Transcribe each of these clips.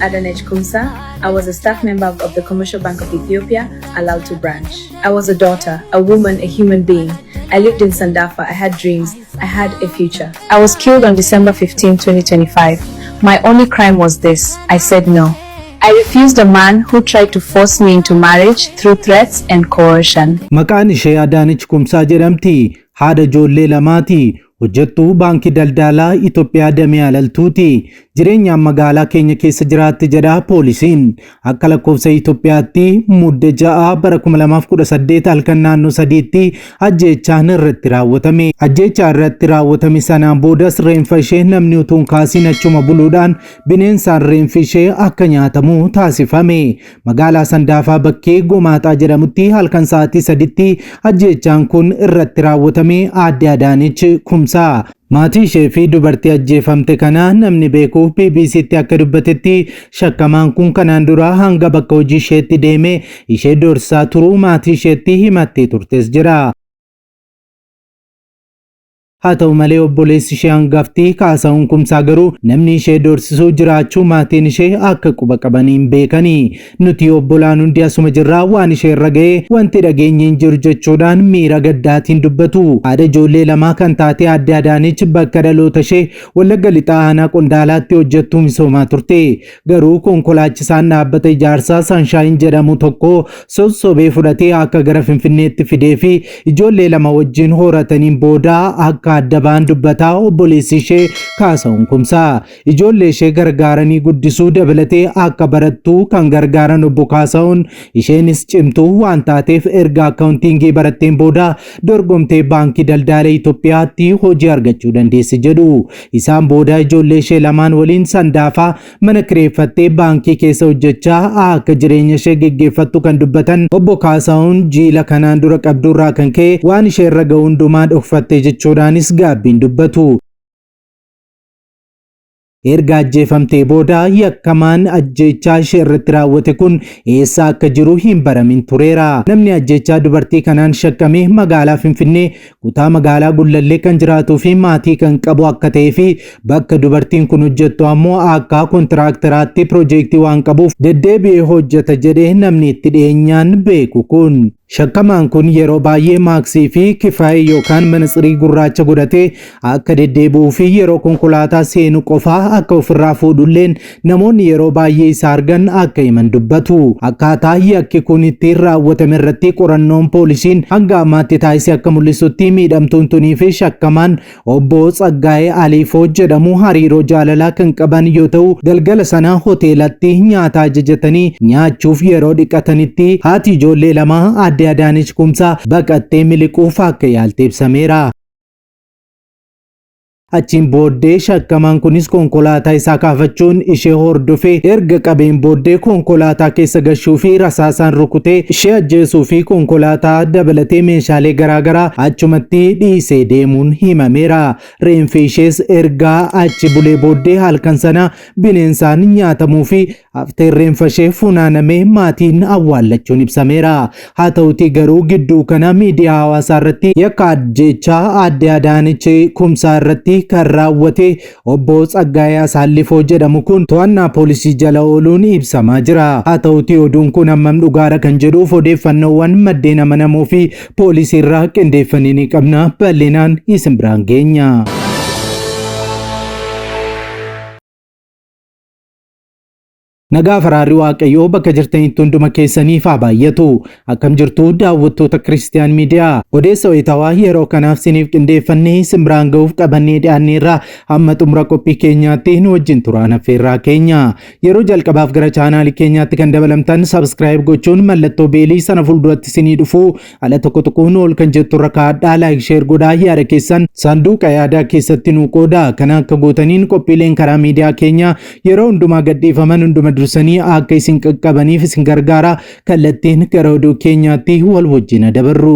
Adanech Kumsa. I was a staff member of the Commercial Bank of Ethiopia, Alaltu branch. I was a daughter, a woman, a human being. I lived in Sandafa. I had dreams. I had a future. I was killed on December 15, 2025. My only crime was this. I said no. I refused a man who tried to force me into marriage through threats and coercion. Maqaan ishee Adaanech Kumsaa jedhamti. Haadha ijoollee lamaati. Hojjettuu Baankii Daldalaa Itoophiyaa damee Alaltuuti. Jireenyaan magaalaa keenya keessa jiraatti jedha poolisiin. Akka lakkoofsa Itoophiyaatti Mudde 6 bara 2018 halkan naannoo 3tti ajjeechaan irratti raawwatame. Ajjeechaa irratti raawwatame sanaan boodas reenfa ishee namni utuu hin kaasiin achuma buluudhaan bineensaan reenfi ishee akka nyaatamu taasifame. Magaalaa Sandaafaa bakkee Gomaaxaa jedhamutti halkan sa'aatii 3tti ajjeechaan kun irratti raawwatame aadde Adaanech Kumsaa. Maatii ishee fi dubartii ajjeefamte kana namni beeku BBCtti akka dubbatetti shakkamaan kun kanaan dura hanga bakka hojii isheetti deemee ishee doorsisaa turuu maatii isheetti himattee turtes jira. Haa ta'u malee obboleessi ishee hangafti Kaasahuun Kumsaa garuu namni ishee doorsisuu jiraachuu maatiin ishee akka quba qabaniin beekani. Nuti obbolaan hundi asuma jirraa waan ishee irra ga'e wanti dhageenye hin jiru jechuudhaan miira gaddaatiin dubbatu. Haadha ijoollee lamaa kan taate aadde Adaanech bakka dhaloota ishee Wallagga Lixaa aanaa Qondaalaatti hojjettuu misoomaa turte. Garuu konkolaachisaan dhaabbata ijaarsaa Sanshaayin jedhamu tokko sossobee fudhatee akka gara Finfinneetti fidee fi ijoollee lama wajjin horataniin booda akka adda ba'an dubbataa obboleessi ishee Kaasahuun Kumsaa. Ijoollee ishee gargaaranii guddisuu dabalatee akka barattuu kan gargaaran obbo Kaasahuun isheenis cimtuu waan taateef erga akkaawuntiingii baratteen booda dorgomtee Baankii Daldala Itoophiyaatti hojii argachuu dandeesse jedhu. Isaan booda ijoollee ishee lamaan waliin Sandaafaa mana kireeffattee baankii keessa hojjechaa akka jireenya ishee geggeeffattu kan dubbatan obbo Kaasahuun jiila kanaan dura qabdurraa kan ka'e waan ishee irra ga'u hundumaa dhokfatte jechuudhaanis gaabbiin dubbatu. Erga ajjeefamtee booda yakkamaan ajjeechaa ishee irratti raawwate kun eessa akka jiru hin baramin tureera. Namni ajjeechaa dubartii kanaan shakkame magaalaa Finfinnee kutaa magaalaa Gullallee kan jiraatuu fi maatii kan qabu akka ta'ee fi bakka dubartiin kun hojjettu ammoo akka kontiraakteraatti piroojeektii waan qabuuf deddeebi'ee hojjeta jedhee namni itti dhiyeenyaan beeku kun. Shakkamaan kun yeroo baay'ee maaksii fi kifaayee yookaan manatsirii gurraacha godhatee akka deddeebi'uu fi yeroo konkolaataa seenu qofaa akka ofirraa fuudhulleen namoonni yeroo baay'ee isa argan akka himan dubbatu. Akkaataa yakki kun ittiin raawwatame irratti qorannoon poolisiin hanga ammaatti taasise akka mul'isutti miidhamtuun tunii fi shakkamaan Obbo Tsaggaayee Aliifoo jedhamu hariiroo jaalalaa kan qaban yoo ta'u, galgala sana hoteelatti nyaata ajajatanii nyaachuuf yeroo dhiqatanitti haati ijoollee lamaa aadde Adaanech Kumsaa baqattee miliquuf akka yaalte ibsameera. Achiin booddee shakkamaan kunis konkolaataa isaa kaafachuun ishee hordofee erga qabeen booddee konkolaataa keessa gashuu fi rasaasaan rukutee ishee ajjeesuu fi konkolaataa dabalatee meeshaalee garaagaraa achumatti dhiisee deemuun himameera. Reenfi ishees erga achi bulee booddee halkan sana bineensaan nyaatamuu fi Hafteen reenfa ishee funaanamee maatiin awwaallachuun ibsameera. Haa ta'utii garuu gidduu kana miidiyaa hawaasaa irratti yakka ajjeechaa aadde Adaanech Kumsaa irratti kan raawwate obbo Tsaggaayee Asaallifoo jedhamu kun to'annaa poolisii jala ooluun ibsamaa jira. Haa ta'utii oduun kun hammam dhugaadha kan jedhuuf odeeffannoowwan maddeen amanamoo fi poolisii irraa qindeeffannee ni qabna bal'inaan isin biraan geenya. Nagaa faraarri Waaqayyoo bakka jirtanitti hunduma keessaniif haa baay'atu. Akkam jirtu daawwattoota Kiristiyaan Miidiyaa? Odeessa wayitaawaa yeroo kanaaf siniif qindeeffannee isin biraan ga'uuf qabannee dhiyaanneerra. Hamma xumura qophii keenyaatti nu wajjin turaan affeerraa keenya. Yeroo jalqabaaf gara chaanaalii keenyaatti kan dabalamtan subscribe gochuun mallattoo beelii sana fuulduratti isinii dhufu Ala tokko tokkoon ol kan jettu irra kaa'adhaa like share godhaa yaada keessan saanduqa yaadaa keessatti nuu qoodaa. Kana akka gootaniin qophiileen karaa miidiyaa keenyaa yeroo hundumaa gadhiifaman hunduma dursanii akka isin qaqqabaniif isin gargaara. Kallattiin gara oduu keenyaatti wal wajjin dabarru.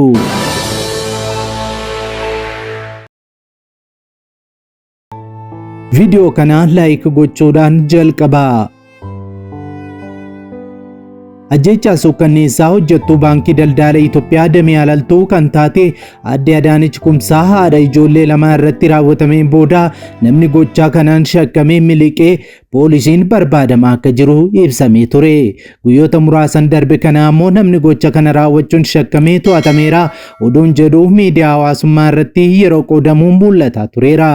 Viidiyoo kana like gochuudhaan jalqabaa. Ajjeechaa suukkanneessaa hojjettuu Baankii Daldala Itoophiyaa damee Alaltuu kan taate Aadde Adaanech Kumsaa haadha ijoollee lamaa irratti raawwatameen booda namni gochaa kanaan shakkamee miliqee poolisiin barbaadamaa akka jiru ibsamee ture. Guyyoota muraasan darbe kana ammoo namni gocha kana raawwachuun shakkamee to'atameera oduun jedhu miidiyaa hawaasummaa irratti yeroo qoodamuun mul'ataa tureera.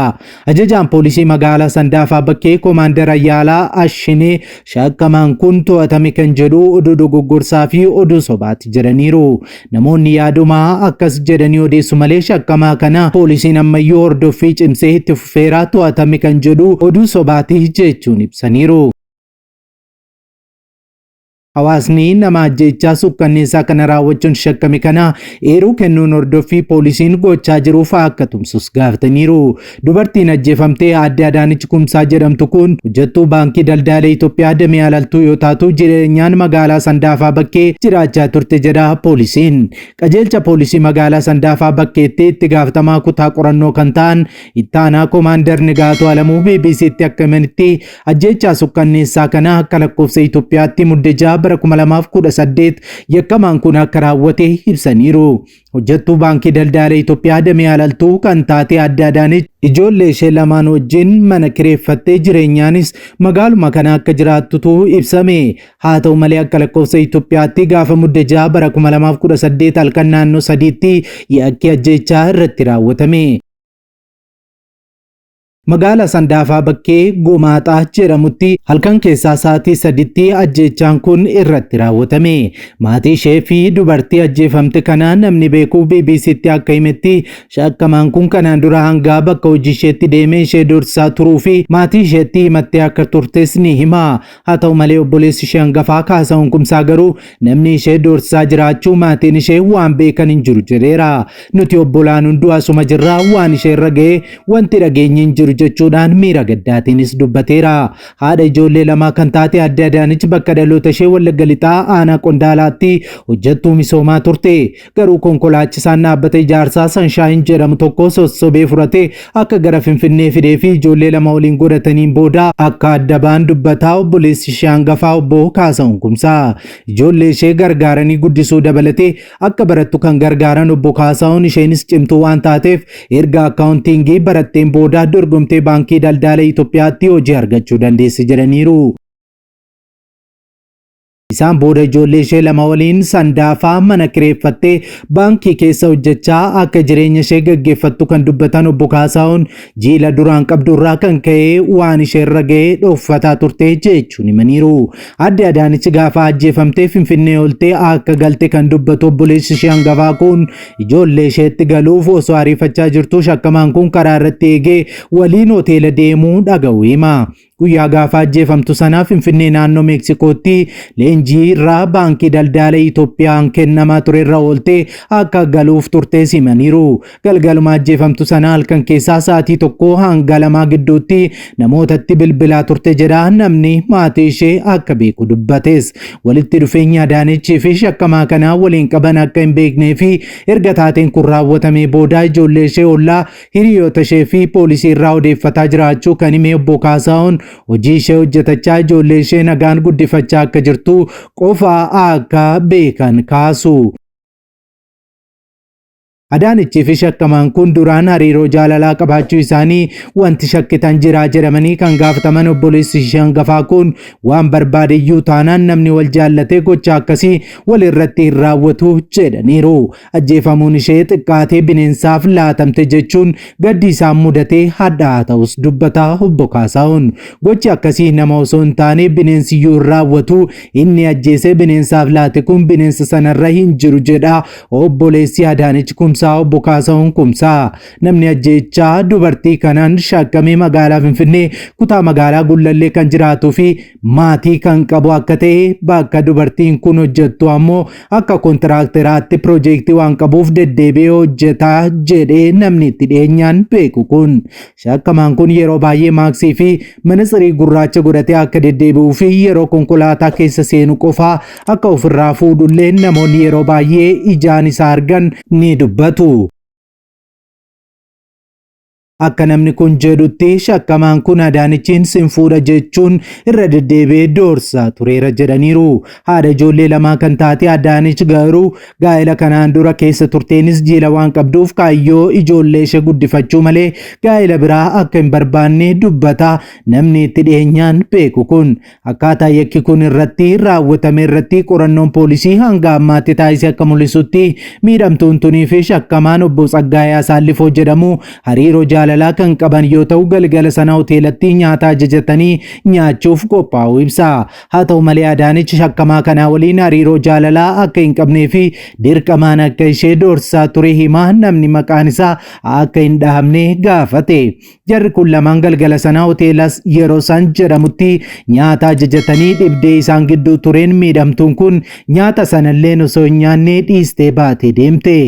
Ajajaan poolisii magaalaa Sandaafaa Bakkee Koomaandar Ayyaalaa Ashinee shakkamaan kun to'atame kan jedhu oduu dogoggorsaa fi oduu sobaati jedhaniiru. Namoonni yaadumaa akkas jedhanii odeessu malee shakkamaa kana poolisiin ammayyuu hordoffii cimsee itti fufeera, to'atame kan jedhu oduu sobaati jechuun ibsaniiru. Hawaasni nama ajjeechaa suukkanneessaa kana raawwachuun shakkame kana eeruu kennuun hordoffii poolisiin gochaa jiruuf akka tumsus gaafataniiru. Dubartiin ajjeefamtee Aadde Adaanech Kumsaa jedhamtu kun hojjettuu Baankii Daldala Itoophiyaa damee Alaltuu yoo taatu jireenyaan magaalaa Sandaafaa Bakkee jiraachaa turte jedha poolisiin. Qajeelcha poolisii magaalaa Sandaafaa Bakkeetti itti gaafatamaa kutaa qorannoo kan ta'an ittaanaa Koomaandar Nigaatuu Alamuu BBCtti akka himanitti ajjeechaa sukkanneessaa kana akka lakkoofsa Itoophiyaatti Mudde 6 bara 2018 yakkamaan kun akka raawwate ibsaniiru. Hojjettuu Baankii Daldala Itoophiyaa damee Alaltuu kan taate Aadde Adaanech ijoollee ishee lamaan wajjin mana kireeffattee jireenyaanis magaaluma kana akka jiraattutu ibsame. Haa ta'u malee akka lakkoofsa Itoophiyaatti gaafa Mudde 6 bara 2018 halkan naannoo sadiitti yakki ajjeechaa irratti raawwatame. Magaalaa Sandaafaa Bakkee Gomaaxaa jedhamutti halkan keessaa sa'aatii saditti ajjeechaan kun irratti raawwatame. Maatii ishee fi dubartii ajjeefamte kana namni beeku BBCtti akka himetti shakkamaan kun kanaan dura hanga bakka hojii isheetti deemee ishee doorsisaa turuu fi maatii isheetti himattee akka turtes ni hima. Haa ta'u malee obboleessi ishee hangafaa Kaasahuun Kumsaa garuu namni ishee doorsisaa jiraachuu maatiin ishee waan beekan hin jiru jedheera. Nuti obbolaan hunduu asuma jirra, waan ishee irra ga'e wanti dhageenye hin jiru jechuudhaan miira gaddaatiinis dubbateera. Haadha ijoollee lamaa kan taate Aadde Adaanech bakka dhaloota ishee Wallagga Lixaa aanaa Qondaalaatti hojjettuu misoomaa turte. Garuu konkolaachisaan dhaabbata ijaarsaa Sanshaayin jedhamu tokko sossobee fudhatee akka gara Finfinnee fidee fi ijoollee lama waliin godhataniin booda akka adda ba'an dubbataa obboleessi ishee hangafaa obbo Kaasahuun Kumsaa. Ijoollee ishee gargaaranii guddisuu dabalatee akka barattu kan gargaaran obbo Kaasahuun isheenis cimtuu waan taateef erga akkaawuntiingii baratteen booda dorgomtee Baankii Daldala Itoophiyaatti hojii argachuu dandeesse jedhaniiru. Isaan booda ijoollee ishee lama waliin Sandaafaa mana kireeffattee baankii keessa hojjechaa akka jireenya ishee gaggeeffattu kan dubbatan obbo Kaasahuun jiila duraan qabdu irraa kan ka'e waan isheerra ga'e dhokfataa turte jechuun himaniiru. Aadde Adaanech gaafa ajjeefamtee Finfinnee ooltee akka galte kan dubbatu obboleessi ishee hangafaa kun ijoollee isheetti galuuf osoo ariifachaa jirtuu shakkamaan kun karaa irratti eegee waliin hoteela deemuu dhaga'uu hima. Guyyaa gaafa ajjeefamtu sana Finfinnee naannoo Meeksikootti leenjii irraa Baankii Daldala Itoophiyaan kennamaa ture irra ooltee akka galuuf turtes himaniiru. Galgaluma ajjeefamtu sana halkan keessaa sa'aatii 1 hanga 2 gidduutti namootatti bilbilaa turte jedha namni maatii ishee akka beeku dubbates. Walitti dhufeenya Adaanechii fi shakkamaa kanaa waliin qaban akka hin beeknee fi erga taateen kun raawwatamee booda ijoollee ishee, ollaa, hiriyoota ishee fi poolisii irraa odeeffataa jiraachuu kan hime obbo Kaasahuun hojii ishee hojjetachaa ijoollee ishee nagaan guddifachaa akka jirtu qofa akka beekan kaasu. Adaanechii fi shakkamaan kun duraan hariiroo jaalalaa qabaachuu isaanii wanti shakkitan jira jedhamanii kan gaafataman obboleessi ishee hangafaa kun waan barbaadeyyuu taanaan namni wal jaallatee gocha akkasii wal irratti hin raawwatu jedhaniiru. Ajjeefamuun ishee xiqqaatee bineensaaf laatamte jechuun gaddi isaan mudatee hadhaa'aa ta'us dubbata obbo Kaasahuun. Gochi akkasii nama osoo hin taane bineensiyyuu hin raawwatu, inni ajjeesee bineensaaf laate kun bineensa sanarra hin jiru jedha obboleessi Adaanech Kumsaa obbo Kaasahuun Kumsaa. Namni ajjeechaa dubartii kanaan shakkamee magaalaa Finfinnee kutaa magaalaa Gullallee kan jiraatuu fi maatii kan qabu akka ta'e, bakka dubartiin kun hojjettu ammoo akka kontiraakteeraatti piroojeektii waan qabuuf deddeebi'ee hojjetaa jedhee namni itti dhiyeenyaan beeku kun. Shakkamaan kun yeroo baay'ee maaksii fi manatsirii gurraacha godhatee akka deddeebi'uu fi yeroo konkolaataa keessa seenu qofaa akka ofirraa fuudhullee namoonni yeroo baay'ee ijaan isaa argan ni dubbatu. Akka namni kun jedhutti shakkamaan kun Adaanichiin sin fuudha jechuun irra deddeebi'ee doorsisaa tureera jedhaniiru. Haadha ijoollee lamaa kan taate Adaanich garuu gaa'ela kanaan dura keessa turteenis jiila waan qabduuf kaayyoo ijoollee ishee guddifachuu malee gaa'ela biraa akka hin barbaanne dubbata namni itti dhiyeenyaan beeku kun. Akkaataa yakki kun irratti raawwatame irratti qorannoon poolisii hanga ammaatti taasise akka mul'isutti miidhamtuun tunii fi shakkamaan obbo Tsaggaayee Asaallifoo jedhamu hariiroo jaalalaa kan qaban yoo ta'u galgala sana hoteelatti nyaata ajajatanii nyaachuuf qophaa'uu ibsa. Haa ta'u malee Adaanich shakkamaa kanaa waliin hariiroo jaalalaa akka hin qabnee fi dirqamaan akka ishee doorsisaa ture hima namni maqaan isaa akka hin dhahamne gaafate. Jarri kun lamaan galgala sana hoteela yeroo san jedhamutti nyaata ajajatanii dhibdee isaan gidduu tureen miidhamtuun kun nyaata sanalleen osoo hin nyaanne dhiistee baatee deemte.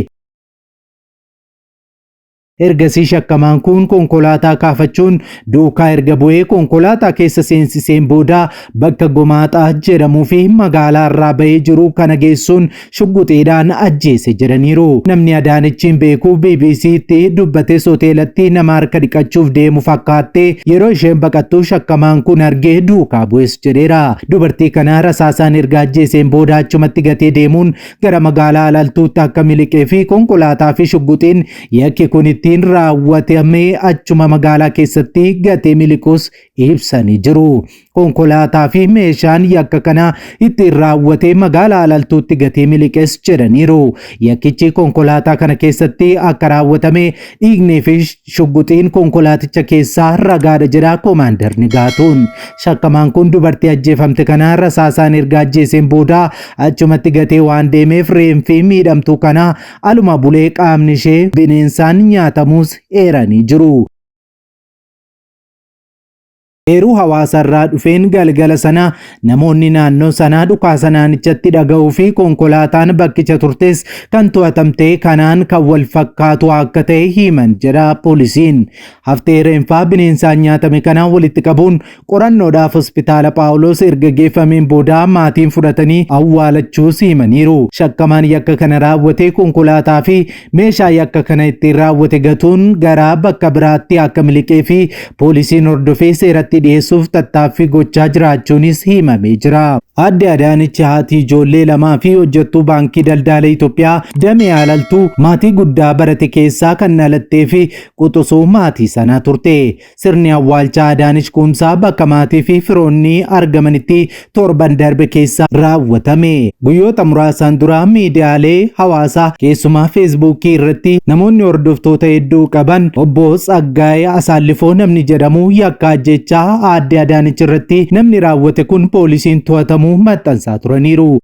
Ergasii shakkamaan kun konkolaataa kaafachuun duukaa erga bu'ee konkolaataa keessa seensiseen booda bakka Gomaaxaa jedhamuu fi magaalaa irraa bahee jiru kana geessuun shugguxiidhaan ajjeese jedhaniiru. Namni Adaanechiin beeku BBC'tti dubbates hoteelatti nama harka dhiqachuuf deemu fakkaattee yeroo isheen baqattu shakkamaan kun argee duukaa bu'es jedheera. Dubartii kana rasaasaan erga ajjeeseen booda achumatti gatee deemuun gara magaalaa Alaltuutti akka miliqee fi konkolaataa fi shugguxiin yakki kun ittiin raawwatamee achuma magaalaa keessatti gatee miliquus ibsanii jiru. Konkolaataa fi meeshaan yakka kana ittiin raawwatee magaalaa Alaltuutti gatee miliqes jedhaniiru. Yakkichi konkolaataa kana keessatti akka raawwatame dhiignii fi shugguxiin konkolaaticha keessaa ragaadha jedha Koomaandar Nigaatuun. Shakkamaan kun dubartii ajjeefamte kana rasaasaan erga ajjeeseen booda achumatti gatee waan deemeef reenfi miidhamtuu kana aluma bulee qaamni ishee bineensaan nyaatamuus eeranii jiru. Eeruu hawaasa irraa dhufeen galgala sana namoonni naannoo sanaa dhukaasa naannichatti dhaga'uu fi konkolaataan bakkicha turtes kan to'atamte kanaan kan wal fakkaatu akka ta'e himan jedha poolisiin. Haftee reenfaa bineensaan nyaatame kana walitti qabuun qorannoodhaaf hospitaala Phaawulos erga geeffameen booda maatiin fudhatanii awwaalachuus himaniiru. Shakkamaan yakka kana raawwate konkolaataa fi meeshaa yakka kana ittiin raawwate gatuun gara bakka biraatti akka miliqee fi poolisiin hordofee seeratti dhiyeessuuf tattaaffii gochaa jiraachuunis himamee jira. Aadde Adaanech haati ijoollee lamaa fi hojjettuu Baankii Daldala Itoophiyaa damee Alaltuu maatii guddaa barate keessaa kan dhalattee fi quxusuu maatii sanaa turte. Sirni awwaalchaa Adaanech Kumsaa bakka maatii fi firoonni argamanitti torban darbe keessa raawwatame. Guyyoota muraasaan dura miidiyaalee hawaasaa keessumaa Feesbuukii irratti namoonni hordoftoota hedduu qaban obbo Tsaggaayee Asaallifoo namni jedhamu yakka ajjeechaa aadde Adaanech irratti namni raawwate kun poolisiin to'atamuu maxxansaa turaniiru.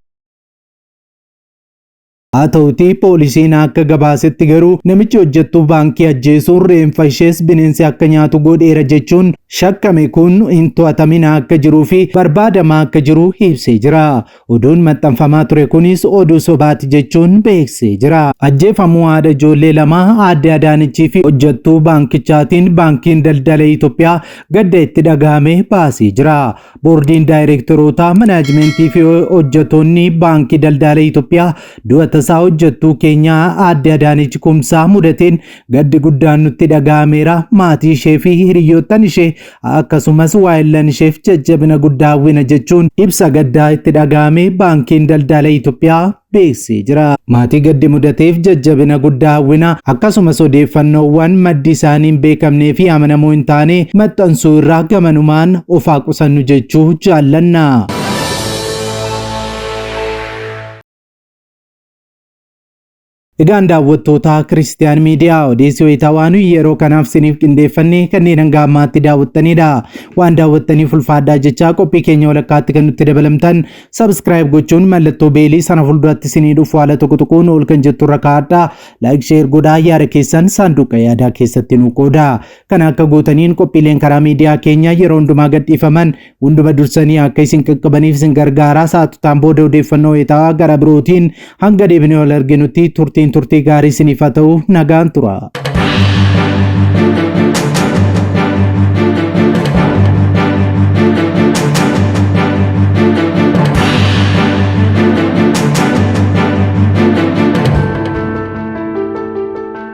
Haa ta'utii poolisiin akka gabaasetti garuu namichi hojjettuu baankii ajjeesuun reenfa ishees bineensi akka nyaatu godheera jechuun shakkame kun hin to'atamin akka jiruu fi barbaadamaa akka jiru ibsee jira. Oduun maxxanfamaa ture kunis oduu sobaati jechuun beeksisee jira. Ajjeefamuu haadha ijoollee lamaa aadde Adaanechii fi hojjettuu baankichaatiin Baankiin Daldala Itoophiyaa gadda itti dhagahame baasee jira. Boordiin daayireektarootaa, manaajmentii fi hojjettoonni Baankii Daldala Itoophiyaa du'a tasaa hojjettuu keenyaa aadde Adaanech Kumsaa mudateen gaddi guddaan nutti dhaga'ameera. Maatii ishee fi hiriyoottan ishee akkasumas waayillan isheef jajjabina guddaa hawwina jechuun ibsa gaddaa itti dhaga'ame Baankiin Daldala Itoophiyaa beeksisee jira. Maatii gaddi mudateef jajjabina guddaa hawwina akkasumas odeeffannoowwan maddi isaanii hin beekamnee fi amanamoo hin taane maxxansuu irraa gamanumaan of haa qusannu jechuu jaallanna. Egaan daawwattoota Kiristiyaan Miidiyaa odeessi wayitaawaa nuyi yeroo kanaaf siniif qindeeffanne kanneen hanga ammaatti daawwattanidha. Waan daawwattaniif ulfaadhaa jechaa qophii keenya walakkaatti kan nutti dabalamtan Subscribe gochuun mallattoo beelii sana fuulduratti isinii dhufu haala tokko tuquun ol kan jettu irra kaa'adhaa. Like share godhaa yaada keessan saanduqa yaadaa keessatti nu qoodaa. Kana akka gootaniin qophiileen karaa miidiyaa keenyaa yeroo hundumaa gadhiifaman hunduma dursanii akka isin qaqqabaniif isin gargaaraa. Sa'aatotaan booda odeeffannoo wayitaawaa gara birootiin hanga deebinee wal arginutti turtiin turtii gaarii isiniif haa ta'u nagaan tura.